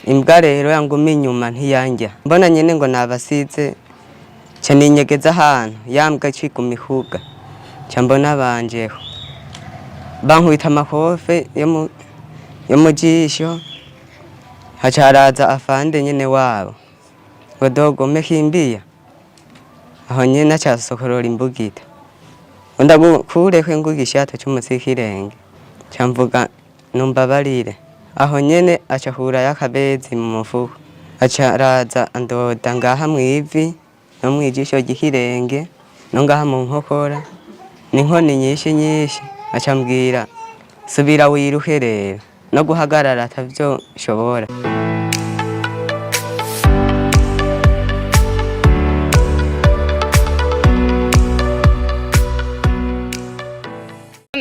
Imbwa rero yanguma inyuma ntiyanja, mbona nyene ngo nabasize, ca ninyegeza ahantu ya mbwa iciguma ihuga, ca mbona banjeho bankubita amakofe yo mu jisho. Haca haraza afande nyene wabo ngo: "Dogo, umekimbia." Aho nyene aca asokorora imbugita ngo ndagukureko ingugishato c'umusikirenge. Ca mvuga: "Numbabarire." Aho nyene aca akurayo akabezi mu mufuko, aca araza andoda ngaha mw'ivi no mwijisho ry'ikirenge no ngaha mu nkokora n'inkoni nyinshi nyinshi. Aca ambwira: "Subira wiruke rero, no guhagarara atavyo nshobora."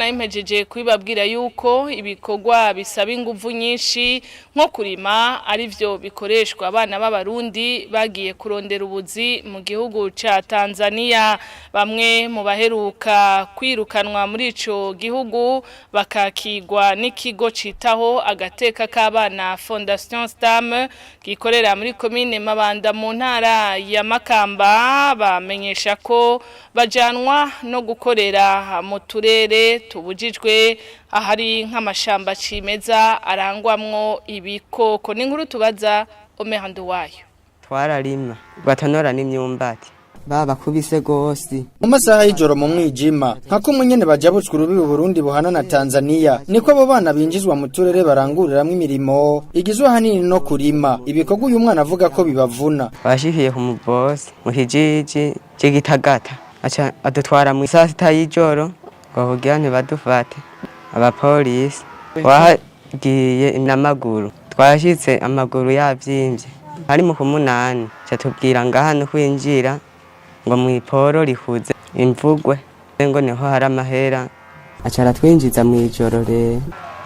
Impejeje kubibabwira yuko ibikorwa bisaba inguvu nyinshi nko kurima arivyo bikoreshwa abana b'abarundi bagiye kurondera ubuzi mu gihugu ca Tanzania. Bamwe mu baheruka kwirukanwa muri ico gihugu bakakigwa n'ikigo citaho agateka k'abana Fondation Stam gikorera muri komine Mabanda mu ntara ya Makamba, bamenyesha ko bajanwa no gukorera mu turere tubujijwe, ahari nk'amashamba cimeza arangwamwo ibikoko. N'inkuru tubaza Omerando wayo. Twararima, batonora n'imyumbati, babakubise gose. Mu masaha y'ijoro mu mwijima, nka kumwe nyene bajabutswe urubibi Burundi buhana na Tanzania, niko abo bana binjizwa mu turere baranguriramwo imirimo igizwe ahanini no kurima, ibikorwa uyu mwana avuga ko bibavuna. Twashikiye ku mubosi mu kijiji c'Igitagata, aca adutwara mu saa sita y'ijoro ngo kugira ntibadufate abapolisi. Twagiye n'amaguru, twashitse amaguru yavyimvye, hari mu kumunani. Ca tubwira ngaha no kwinjira ngo mw'iporo rikuze imvugwe ngo niho hari amahera. Aca aratwinjiza mw'ijoro. Rero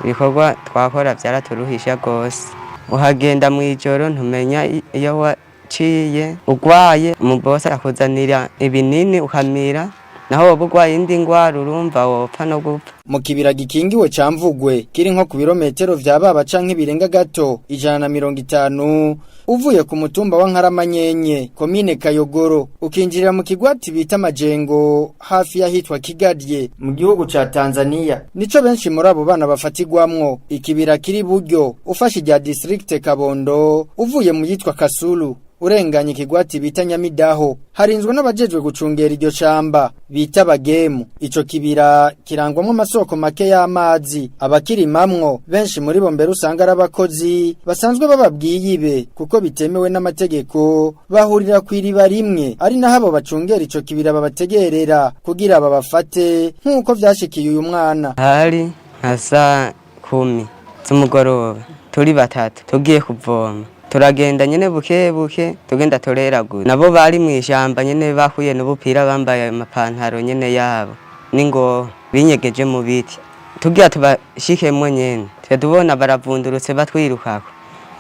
ibikorwa twakora vyaraturuhisha gose. Uhagenda mw'ijoro, ntumenya iyo waciye. Ugwaye, umubosi akuzanira ibinini ukamira, naho woba ugwaye indi ngwara, urumva wopfa no gupfa. Mu kibira gikingiwe ca Mvugwe, kiri nko ku birometero vya baba canke birenga gato 150 uvuye ku mutumba wa Nkaramanyenye, komine Kayogoro, ukinjirira mu kigwati bita Majengo hafi y'ahitwa Kigadye mu gihugu ca Tanzania, nico benshi muri abo bana bafatigwamwo. Ikibira kiri buryo ufashe irya district Kabondo uvuye mu yitwa Kasulu, urenganye ikigwati bita Nyamidaho, harinzwe n'abajejwe gucungera iryo shamba bita bagemu. Ico kibira kirangwamwo amasoko make y'amazi. Abakirimamwo benshi muri bo mbere usanga ari abakozi basanzwe bababwiye ibe, kuko bitemewe n'amategeko. Bahurira ku iriba rimwe, ari naho abo bacungera ico kibira babategerera kugira babafate, nk'uko vyashikiye uyu mwana. Hari nka saa 10 z'umugoroba, turi batatu tugiye kuvoma. Turagenda nyene buke buke, tugenda tureraguza. Nabo bari mw'ishamba nyene, bahuye n'ubupira, bambaye amapantaro nyene yabo n'ingoho, binyegeje mu biti. Tugira tubashikemwo nyene, twe tubona baravundurutse batwirukako.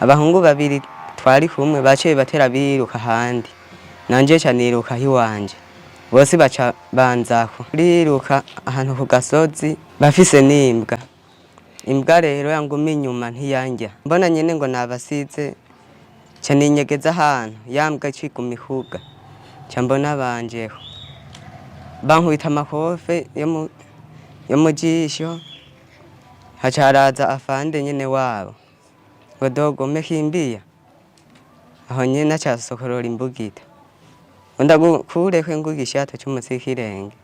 Abahungu babiri twari kumwe baciye batera biruka ahandi, nanje ca niruka iwanje, bose baca banzako. Riruka ahantu ku gasozi, bafise n'imbwa. Imbwa rero yanguma inyuma ntiyanja. Mbona nyene ngo nabasize, ca ninyegeza ahantu ya mbwa iciguma ihuga. Ca mbona banjeho bankubita amakofe yo mu jisho. Haca haraza afande nyene wabo ngo: "Dogo, umekimbia." Aho nyene aca asokorora imbugita ngo ndagukureko ingugishato c'umusikirenge.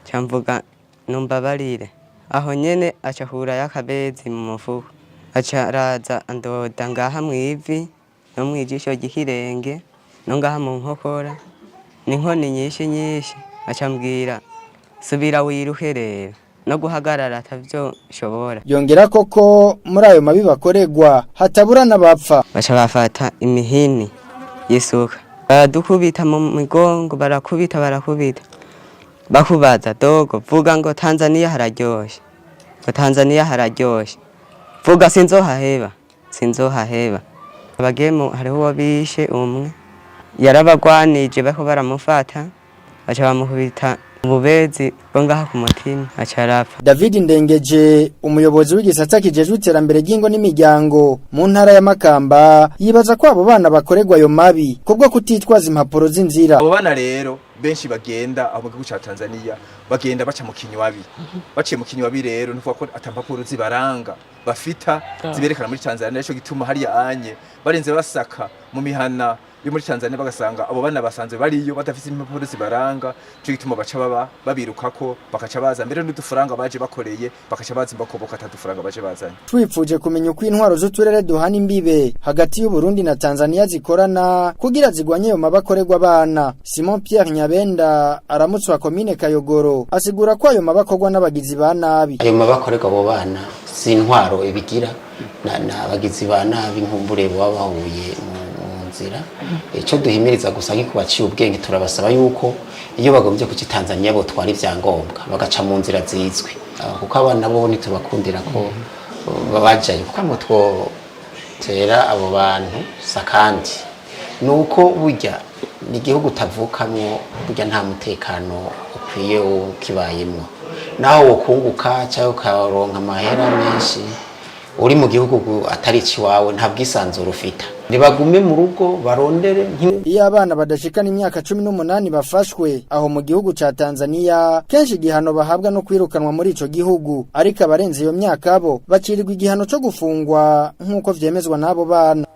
Ca mvuga: "Numbabarire." Aho nyene aca akurayo akabezi mu mufuko, aca araza andoda ngaha mw'ivi no mwijisho ry'ikirenge no ngaha mu nkokora n'inkoni nyinshi nyinshi. Aca ambwira: "Subira wiruke rero, no guhagarara atavyo nshobora." Yongera koko muri ayo mabi bakorerwa hatabura n'abapfa. Baca bafata imihini y'isuka, baradukubita mu migongo, barakubita, barakubita, bakubaza: "Dogo, vuga ngo Tanzania hararyoshe, ngo Tanzania hararyoshe, vuga sinzohaheba, sinzohaheba." Abagemu hariho uwo bishe, umwe yarabagwanije bariko baramufata, baca bamukubita. Ububezi bwo ngaha ku mutima aca arapfa. David Ndengeje, umuyobozi w'igisata kijejwe iterambere ry'ingo n'imiryango mu ntara ya Makamba, yibaza ko abo bana bakorerwa ayo mabi kubwo kutitwaza impapuro z'inzira. Abo bana rero benshi bagenda aho mu gihugu ca Tanzania, bagenda baca mu kinywabi. Baciye mu kinywabi rero, nukuvuga ko ata mpapuro zibaranga bafita ziberekana muri Tanzania. Nico gituma hariya anye barenze basaka mu mihana yo muri Tanzania, bagasanga abo bana basanzwe bariyo badafise impapuro zibaranga. Nico gituma baca baba babirukako, bakaca baza mbere n'udufaranga baje bakoreye, bakaca baza imbakoboka atadufaranga baje bazanye. Twipfuje kumenya uko intwaro z'uturere duhana imbibe hagati y'u Burundi na Tanzania zikorana kugira zigwanye ayo mabi akorerwa abana. Simon Pierre Nyabenda aramutswa komine Kayogoro asigura ko ayo mabi akorwa n'abagizi ba nabi. Ayo mabi akorerwa abo bana si intwaro ibigira, na abagizi ba nabi nkumbure baba bahuye mu nzira. Icyo duhimiriza gusa nk'uko baciye ubwenge, turabasaba yuko iyo bagombye kuca i Tanzania botwara ibyangombwa, bagaca mu nzira zizwi. Kuko abana bo ntitubakundira ko bajayo, kuko ngo twotera abo bantu sakandi nuko burya ni igihugu utavukamwo, burya nta mutekano ukwiye ukibayemwo, naho wokunguka cyangwa ukaronka amahera menshi uri mu gihugu atari iwawe, nta bwisanzure ufita. Nibagume mu rugo barondere. Iyo abana badashikana imyaka 18 bafashwe aho mu gihugu ca Tanzania, kenshi igihano bahabwa no kwirukanwa muri ico gihugu, ariko abarenze iyo myaka bo bacirirwa igihano co gufungwa nk'uko vyemezwa n'abo bana.